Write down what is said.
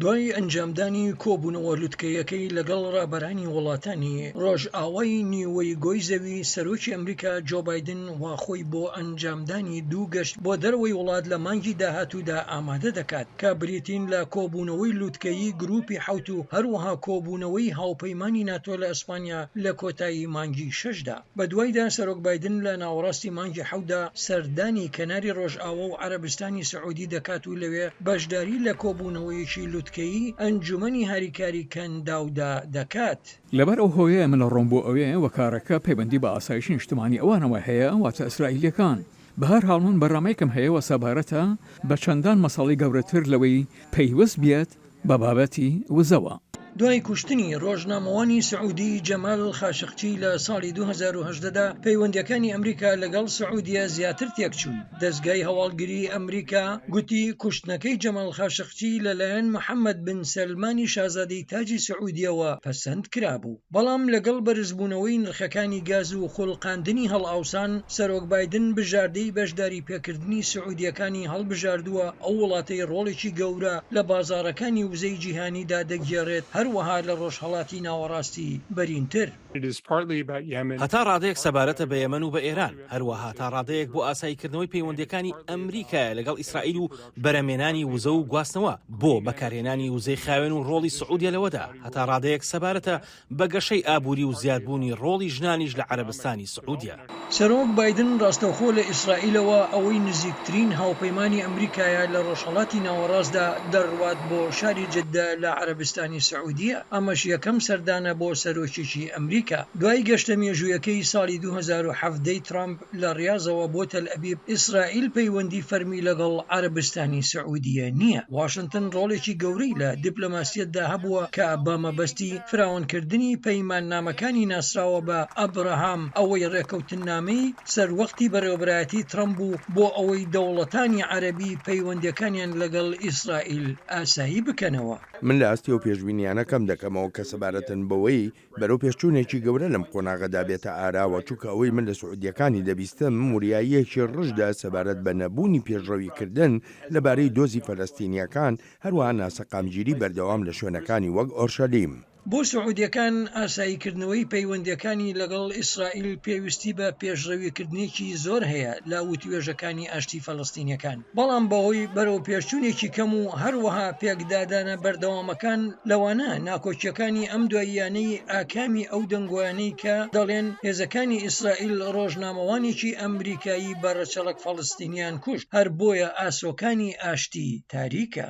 دوای ئەنجامدانی کۆبوونەوە لوتکەیەکەی لەگەڵ ڕابەرانی وڵاتانی ڕۆژئاوای نیوەی گۆی زەوی، سەرۆکی ئەمریکا جۆ بایدن وا خۆی بۆ ئەنجامدانی دوو گەشت بۆ دەرەوەی وڵات لە مانگی داهاتوودا ئامادە دەکات کە بریتین لە کۆبوونەوەی لوتکەیی گروپی حەوت و هەروەها کۆبوونەوەی هاوپەیمانی ناتۆ لە ئیسپانیا لە کۆتایی مانگی شەشدا. بەدوایدا سەرۆک بایدن لە ناوەڕاستی مانگی حەوتدا سەردانی کەناری ڕۆژئاوا و عەرەبستانی سعودی دەکات و لەوێ بەشداری لە کۆبوونەوەیەکی لوتکەیی ئەنجومەنی هاریکاری کەنداودا دەکات. لەبەر ئەو هۆیە من ئەڕۆم بۆ ئەوێ و کارەکە پەیوەندی بە ئاسایشی نیشتمانی ئەوانەوە هەیە واتە ئیسرائیلیەکان. بەهەرحاڵ من بەرنامەیەکم هەیە و سەبارەتە بە چەندان مەسەڵەی گەورەتر لەوەی پەیوەست بێت بە بابەتی وزەوە. دوای کوشتنی ڕۆژنامەوانی سعودی جەمال خاشقچی لە ساڵی 2018 دا پەیوەندییەکانی ئەمریکا لەگەڵ سعودیە زیاتر تێکچوون. دەزگای هەواڵگریی ئەمریکا گوتی کوشتنەکەی جەمال خاشقچی لەلایەن محەمەد بن سەلمانی شازادەی تاجی سعودیەوە پەسەند کرابوو. بەڵام لەگەڵ بەرزبوونەوەی نرخەکانی گاز و خولقاندنی هەڵئاوسان، سەرۆک بایدن بژاردەی بەشداریپێکردنی سعودییەکانی هەڵبژاردووە، ئەو وڵاتەی ڕۆڵێکی گەورە لە بازاڕەکانی وزەی جیهانیدا دەگێڕێت، هەروەها لە ڕۆژهەڵاتی ناوەڕاستی بەرینتر. هەتا ڕادەیەک سەبارەتە بە یەمەن و بە ئێران، هەروەها تا ڕادەیەک بۆ ئاساییکردنەوەی پەیوەندییەکانی ئەمریکایە لەگەڵ ئیسرائیل و بەرهەمهێنانی وزە و گواستنەوە بۆ بەکارهێنانی وزەی خاوێن و ڕۆڵی سعودیە لەوەدا هەتا ڕادەیەک سەبارەتە بە گەشەی ئابووری و زیادبوونی ڕۆڵی ژنانیش لە عەرەبستانی سعودیە. سەرۆک بایدن ڕاستەوخۆ لە ئیسرائیلەوە ئەوەی نزیکترین هاوپەیمانی ئەمریکایە لە ڕۆژهەڵاتی ناوەڕاستدا دەڕوات بۆ شاری جدە لە عەرەبستانی سعودیە، ئەمەش یەکەم سەردانە بۆ سەرۆکێکی ئەمریکا دوای گەشتە مێژوویەکەی ساڵی 2017 ی ترەمپ لە ڕیازەوە بۆ تەلئەبیب، ئیسرائیل پەیوەندی فەرمی لەگەڵ عەرەبستانی سعودیە نییە. واشنتن ڕۆڵێکی گەورەی لە دیپلۆماسیەتدا هەبووە کە بە مەبەستی فراوانکردنی پەیماننامەکانی ناسراوە بە ئەبراهام ئەوەی ڕێکەوتننامەی سەروەختی بەڕێوەبەرایەتی ترەمپ بوو بۆ ئەوەی دەوڵەتانی عەرەبی پەیوەندیەکانیان لەگەڵ ئیسرائیل ئاسایی بکەنەوە. من لە ئاستی ئەو پێشبینیانە کەم دەکەمەوە کە سەبارەتن بەوەی بەرەوپێشچوونێکی گەورە لەم قۆناغەدا بێتە ئاراوە، چونکە ئەوەی من لە سعودییەکانی دەبیستم وریاییەکی ڕژدە سەبارەت بە نەبوونی پێشڕەویکردن لەبارەی دۆزی فەلەستینییەکان، هەروەها ناسەقامگیری بەردەوام لە شوێنەکانی وەک ئۆرشەلیم. بۆ سعودیەکان ئاساییکردنەوەی پەیوەندییەکانی لەگەڵ ئیسرائیل پێویستی بە پێشڕەویکردنێکی زۆر هەیە لە وتوێژەکانی ئاشتی فەلەستینیەکان، بەڵام بەهۆی بەرەوپێشچوونێکی کەم و هەروەها پێکدادانە بەردەوامەکان لەوانە ناکۆکییەکانی ئەم دواییانەی ئاکامی ئەو دەنگۆیانەی کە دەڵێن هێزەکانی ئیسرائیل ڕۆژنامەوانێکی ئەمریکایی بە ڕەچەڵەک فەڵەستینیان کوشت، هەر بۆیە ئاسۆکانی ئاشتی تاریکە.